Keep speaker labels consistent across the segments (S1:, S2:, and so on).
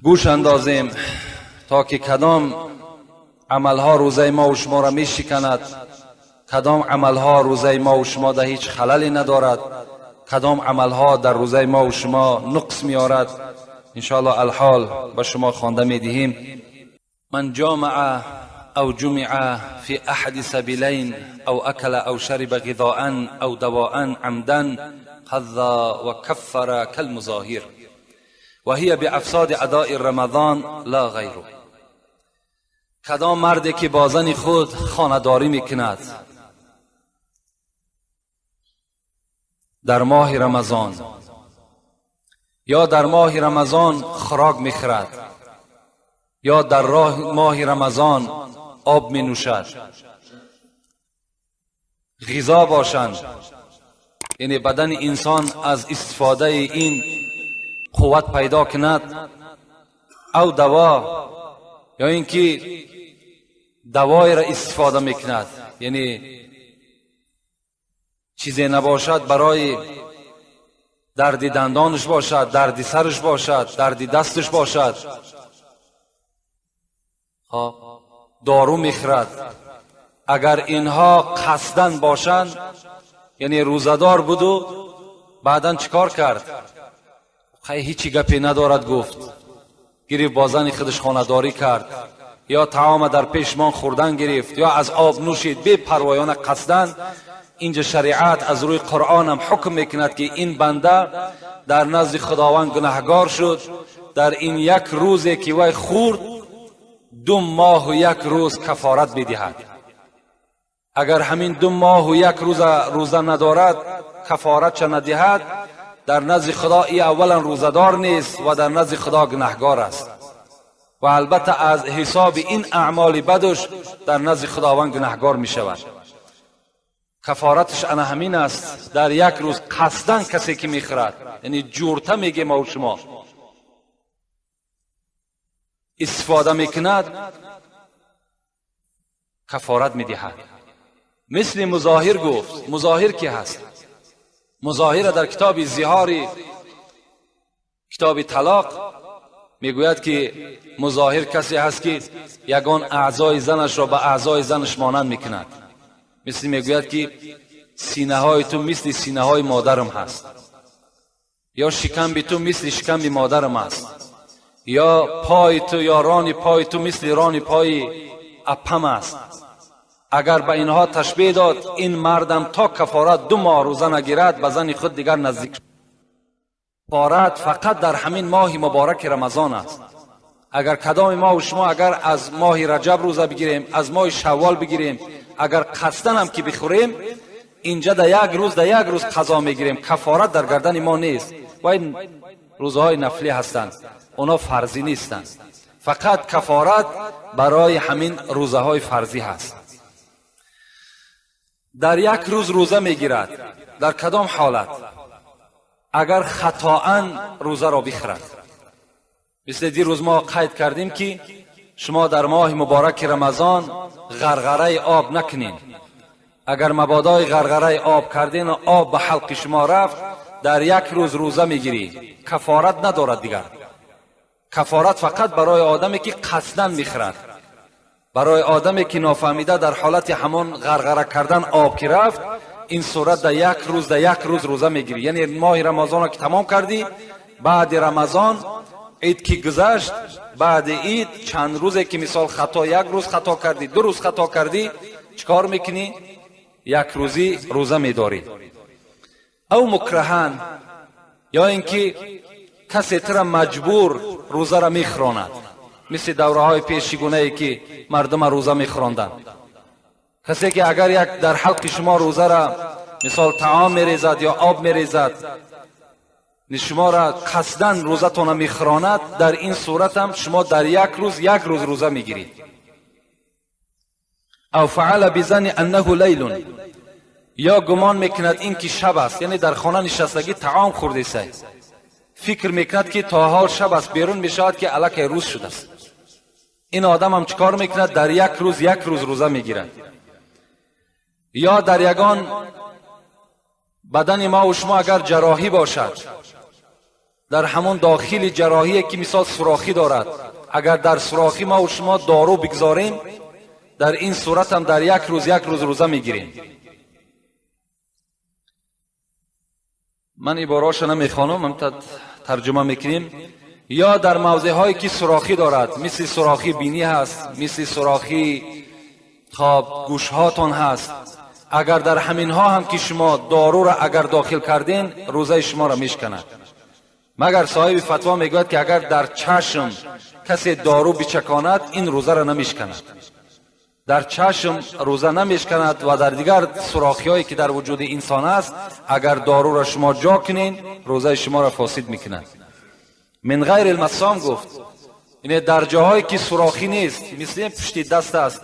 S1: گوش اندازیم تا که کدام عملها روزه ما و شما را می شکند، کدام عملها روزه ما و شما در هیچ خللی ندارد، کدام عملها در روزه ما و شما نقص میارد. انشاءالله الحال به شما خوانده میدهیم. من جامع او جمع في احد سبیلین او اکل او شرب غذاء او دواء عمدا قضى وكفر كالمظاهر وهي بافساد اداء رمضان لا غیره. کدام مردی که با زن خود خانه‌داری میکند در ماه رمضان یا در ماه رمضان خوراک میخورد یا در ماه رمضان آب می نوشد، غذا باشند، یعنی بدن انسان از استفاده این قوت پیدا کند، او دوا یا اینکه دوای را استفاده میکند، یعنی چیزی نباشد برای درد دندانش باشد، درد سرش باشد، درد دستش باشد، دارو میخورد. اگر اینها قصدن باشند، یعنی روزدار بود و بعدا چیکار کرد؟ هیچی گپی ندارد، گفت گرفت با زن خودش خانه‌داری کرد، یا طعام در پیشمان خوردن گرفت، یا از آب نوشید بی پروایانه قصدن. اینجا شریعت از روی قرآن هم حکم میکند که این بنده در نزد خداوند گناهگار شد، در این یک روزی که وی خورد 2 ماه و 1 روز کفارت میدهد. اگر همین 2 ماه و 1 روز روزه ندارد، کفارت چه ندهد، در نزد خدا ای اولا روزدار نیست و در نزد خدا گناهگار است و البته از حساب این اعمال بدش در نزد خداوند گناهگار می شود. کفارتش انا همین است، در یک روز قصدن کسی که میخورد، یعنی جورته میگه ما و شما استفاده میکند، کفارت میدهد. مثل مظاهر گفت. مظاهر کی هست؟ مظاهر در کتاب زهاری، کتاب طلاق میگوید که مظاهر کسی هست که یگان اعضای زنش را به اعضای زنش مانند میکند. مثل میگوید که سینه های تو مثل سینه های مادرم هست، یا شکم تو مثل شکم مادرم است، یا پای تو یا ران پای تو مثل ران پای اپم است. اگر به اینها تشبیه داد، این مردم تا کفارت 2 ماه روزه نگیرد به زن خود دیگر نزدیک. کفارت فقط در همین ماه مبارک رمضان است. اگر کدام ما و شما اگر از ماه رجب روزه بگیریم، از ماه شوال بگیریم، اگر قصدن هم که بخوریم، اینجا در یک روز در یک روز قضا میگیریم، کفارت در گردن ما نیست. و این روزهای نفلی هستند، اونا فرضی نیستند. فقط کفارت برای همین روزه های فرضی هست. در یک روز روزه میگیرد، در کدام حالت؟ اگر خطاً روزه را بخورد. مثل دیروز ما قید کردیم که شما در ماه مبارک رمضان غرغره آب نکنین. اگر مبادای غرغره آب کردین و آب به حلق شما رفت، در یک روز روزه میگیری، کفارت ندارد دیگر. کفارت فقط برای آدمی که قصداً میخورد، برای آدمی که نافهمیده در حالت همان غرغره کردن آب که رفت، این صورت در یک روز در یک روز روزه میگیری. یعنی ماه رمضان را که تمام کردی، بعد رمضان عید که گذشت، بعد عید چند روزه که مثال خطا یک روز خطا کردی، 2 روز خطا کردی، چیکار میکنی؟ یک روزی روزه میداری. او مکرهن، یا اینکه کسی تر مجبور روزه را میخوراند، مثل دوره های پیشگونه ای که مردم روزه میخوراندند. کسی که اگر یک در حلق شما روزه را مثال طعام میریزد یا آب میریزد، شما را قصداً روزتان میخوراند، در این صورت هم شما در یک روز یک روز روزه میگیرید. او فعل بظن انه لیل، یا گمان میکند این که شب است، یعنی در خانه نشستگی طعام خورده است، فکر میکند که تا حال شب است، بیرون میشود که الکی روز شده است. این آدم هم چیکار میکند؟ در یک روز یک روز روزه میگیرد. یا در یگان بدن ما و شما اگر جراحی باشد، дар ҳамон дохили ҷарроҳие ки мисол сурохӣ дорад, агар дар сурохӣ мо ва шумо дору бигзорем, дар ин сурат ҳам дар як рӯз як рӯз рӯза мегирем. Ман ибораҳоша намехонам, тарҷума мекунем. Ё дар мавзеъҳое ки сурохӣ дорад, мисли сурохи бинӣ ҳаст, мисли сурохи хоб гӯшҳотон ҳаст, агар дар ҳаминҳо ҳам ки шумо доруро агар дохил кардин, рӯзаи шуморо мешканад. Магар соҳиби фатво мегӯяд ки агар дар чашм касе дору бичаконад, ин рӯзаро намешканад. Дар чашм рӯза намешканад ва дар дигар сурохиҳое ки дар вуҷуди инсон аст, агар доруро шумо ҷо кунед, рӯзаи шуморо фосид мекунад. Мин ғайри алмасом гуфт, ине дар ҷоҳое ки сурохӣ нест, мисли пушти даст аст,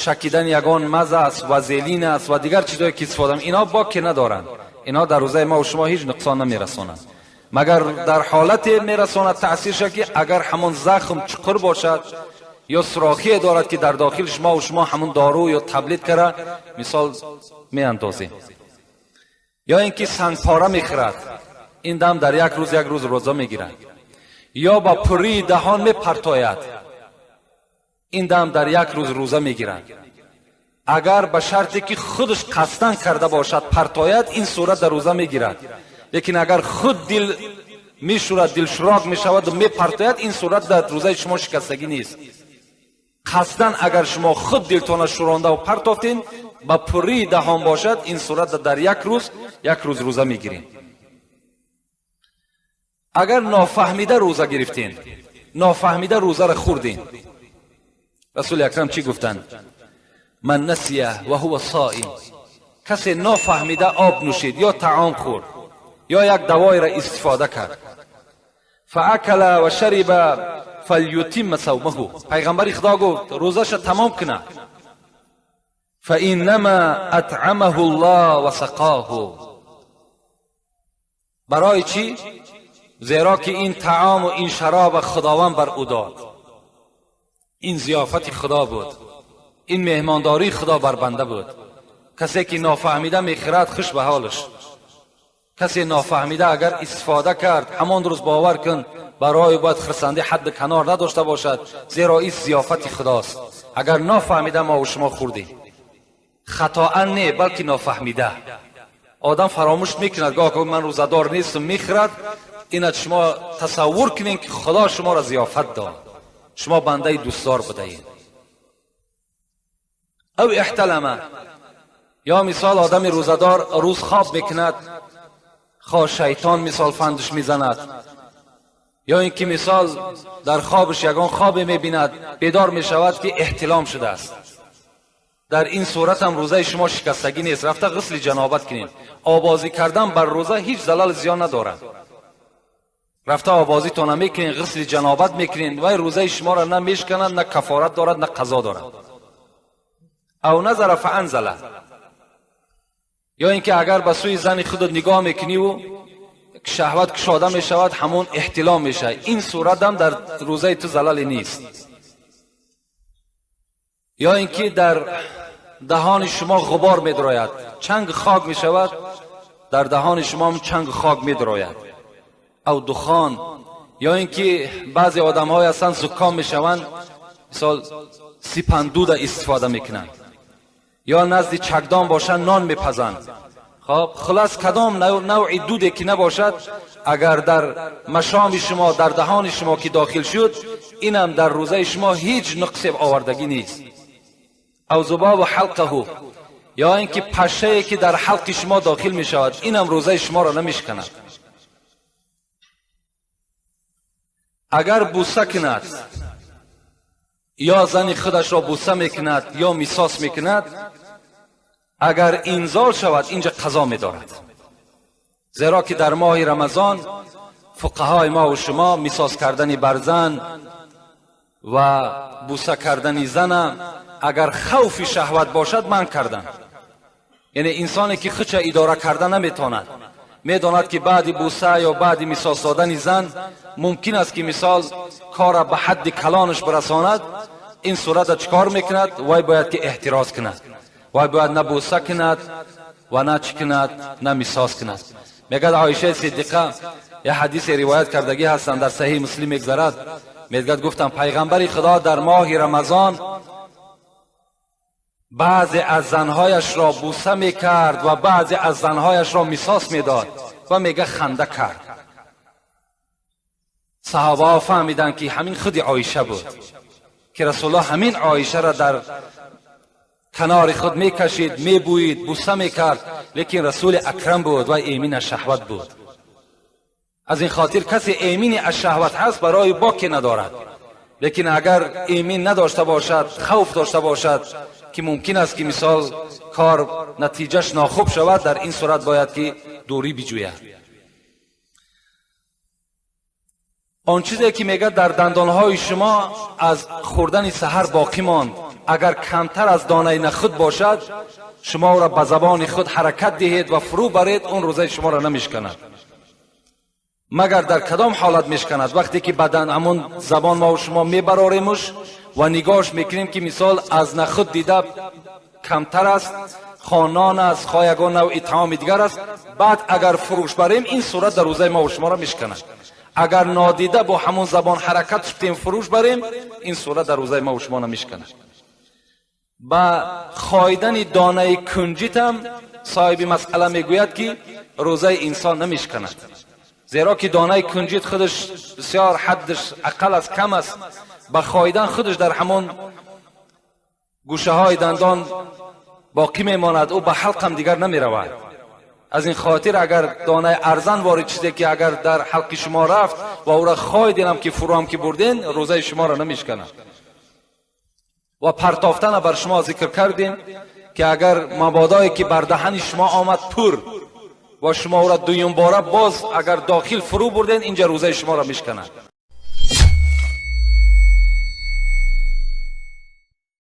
S1: шакидани ягон маза аст, вазелин аст ва дигар чизҳое ки истифода, инҳо боке надоранд, инҳо дар рӯзаи мо ва шумо ҳеҷ нуқсон намерасонанд. Магар дар ҳолате мерасонад таъсирша ки агар ҳамон захм чуқур бошад ё сурохие дорад ки дар дохили шумо ва шумо ҳамон дору ё таблит кара мисол меандозем. Ё ин ки сангпора мехӯрад, ин дам дар як рӯз як рӯз рӯза мегирад. Ё ба пуррии даҳон мепартояд, ин дам дар як рӯз рӯза мегирад. Агар ба шарте ки худаш қасдан карда бошад партояд, ин сурат дар рӯза мегирад. Лекин агар худ дил мешӯрад, дилшурок мешавад ва мепартояд, ин сурат дар рӯзаи шумо шикастагӣ нест. Қасдан агар шумо худ дилтона шӯронда ва партофтин, ба пуррии даҳон бошад, ин сурат дар як рӯз як рӯз рӯза мегирем. Агар нофаҳмида рӯза гирифтин, нофаҳмида рӯзаро хӯрдин, расули акрам чӣ гуфтанд? Ман насия ва ҳува соим. Касе нофаҳмида об нӯшид ё таом хӯрд ё як давоеро истифода кард, фаакала ва шариба фалютимма савмаҳу, пайғамбари худо гуфт рӯзаша тамом кунад. фаиннама атъамаҳу ллоҳ ва сақоҳу. Барои чӣ? Зеро ки ин таому ин шароба худованд бар ӯ дод, ин зиёфати худо буд, ин меҳмондории худо бар банда буд. Касе ки нофаҳмида мехӯрад, хуш ба ҳолаш. Касе нофаҳмида агар истифода кард, ҳамон рӯз бовар кун, барои бояд хурсандӣ ҳадди канор надошта бошад, зеро ин зиёфати худост. Агар нофаҳмида мо ва шумо хӯрдем, хатоан не, балки нофаҳмида. Одам фаромӯш мекунад, гоҳ ман рӯзадор нестам, мехӯрад. Инат шумо тасаввур кунед ки худо шуморо зиёфат дод, шумо бандаи дӯстдор будаед. Ав эҳталама, ё мисол одами рӯзадор рӯз хоб мекунад, хоҳ шайтон мисол фандш мезанад, ё ин ки мисол дар хобаш ягон хобе мебинад, бедор мешавад ки эҳтилом шудааст. Дар ин сурат ҳам рӯзаи шумо шикастагӣ нест, рафта ғусли ҷанобат кунед. Обозӣ кардан бар рӯза ҳеҷ залал зиён надорад. Рафта обозитона мекунед, ғусли ҷанобат мекунед, вай рӯзаи шуморо на мешканад, на кафорат дорад, на қазо дорад. Ав назара фаанзала, ё ин ки агар ба сӯи зани худат нигоҳ мекуниву шаҳват кушода мешавад, ҳамон эҳтилом мешавад, ин сурат ҳам дар рӯзаи ту залале нест. Ё ин ки дар даҳони шумо ғубор медрояд, чанг хок мешавад, дар даҳони шумо чанг хок медрояд, ав духон, ё ин ки баъзе одамҳое ҳастанд зуком мешаванд, мисол сипандуда истифода мекунанд, ё назди чакдон бошанд нон мепазанд. Хоб, хулас кадом навъи дуде ки набошад, агар дар машоми шумо, дар даҳони шумо ки дохил шуд, инам дар рӯзаи шумо ҳеҷ нуқсе овардагӣ нест. Ав зубобу ҳалқаҳу, ё ин ки пашшае ки дар ҳалқи шумо дохил мешавад, инам рӯзаи шуморо намешканад. Агар буса кунад, ё зани худашро буса мекунад, ё мисос мекунад, агар инзол шавад, инҷа қазо медорад. Зеро ки дар моҳи рамазон фуқаҳои мо ва шумо мисос кардани бар зан ва буса кардани зана агар хавфи шаҳват бошад манъ карданд. Яъне инсоне ки худша идора карда наметавонад, медонад ки баъди буса ё баъди мисос додани зан мумкин аст ки мисол кора ба ҳадди калонаш бирасонад, ин сурата чӣ кор мекунад? Вай бояд ки эҳтироз кунад, вай бояд на буса кунад ва на чӣ кунад, на мисос кунад. Мегӯяд Оишаи Сиддиқа, як ҳадисе ривоят кардагӣ ҳастанд, дар Саҳеҳи Муслим мегзарад. Мегӯяд, гуфтам пайғамбари Худо дар моҳи Рамазон баъзе аз занҳояшро бӯса мекард ва баъзе аз занҳояшро мисос медод ва мега ханда кард. Саҳобаҳо фаҳмиданд, ки ҳамин худи Оиша буд, ки Расулуллоҳ ҳамин Оишаро дар канори худ мекашид, мебӯид, бӯса мекард, лекин Расули Акрам буд ва эмин аз шаҳват буд. Аз ин хотир касе эмини аз шаҳват ҳаст, барои боке надорад. Лекин агар эмин надошта бошад, хавф дошта бошад, ки мумкин аст, ки мисол кор натиҷаш нохуб шавад, дар ин сурат бояд ки дурӣ биҷӯяд. Он чизе ки мегӯяд дар дандонҳои шумо аз хӯрдани саҳар боқӣ монд, агар камтар аз донаи нахуд бошад, шумо ӯро ба забони худ ҳаракат диҳед ва фурӯ баред, он рӯзаи шуморо намешканад. Магар дар кадом ҳолат мешканад? Вақте ки бадан ҳамон забон мо шумо мебароремуш ва нигоҳш мекунем, ки мисол аз нахуд дида камтар аст, хонон аст, хоҳ ягон навъи таоми дигар аст, баъд агар фурӯш барем, ин сурат дар рӯзаи мо шуморо мешканад. Агар нодида бо ҳамон забон ҳаракат шудем, фурӯш барем, ин сурат дар рӯзаи мо шумо намешканад. Ба хоидани донаи кунҷитам соҳиби масъала мегӯяд, ки рӯзаи инсон намешканад, зеро ки донаи кунҷит худаш бисёр ҳаддаш ақал аст, кам аст. Ба хоидан худаш дар ҳамон гӯшаҳои дандон боқӣ мемонад, ӯ ба ҳалқам дигар намеравад. Аз ин хотир агар донаи арзан ворид чизе ки агар дар ҳалқи шумо рафт ва ӯра хоидинам ки фурӯам ки бурден, рӯзаи шуморо намешканад. Ва партофтана бар шумо зикр кардем, ки агар мабодое ки бар даҳани шумо омад пур ва шумо ӯра дуюмбора боз агар дохил фурӯ бурден, инҷа рӯзаи шуморо мешканад.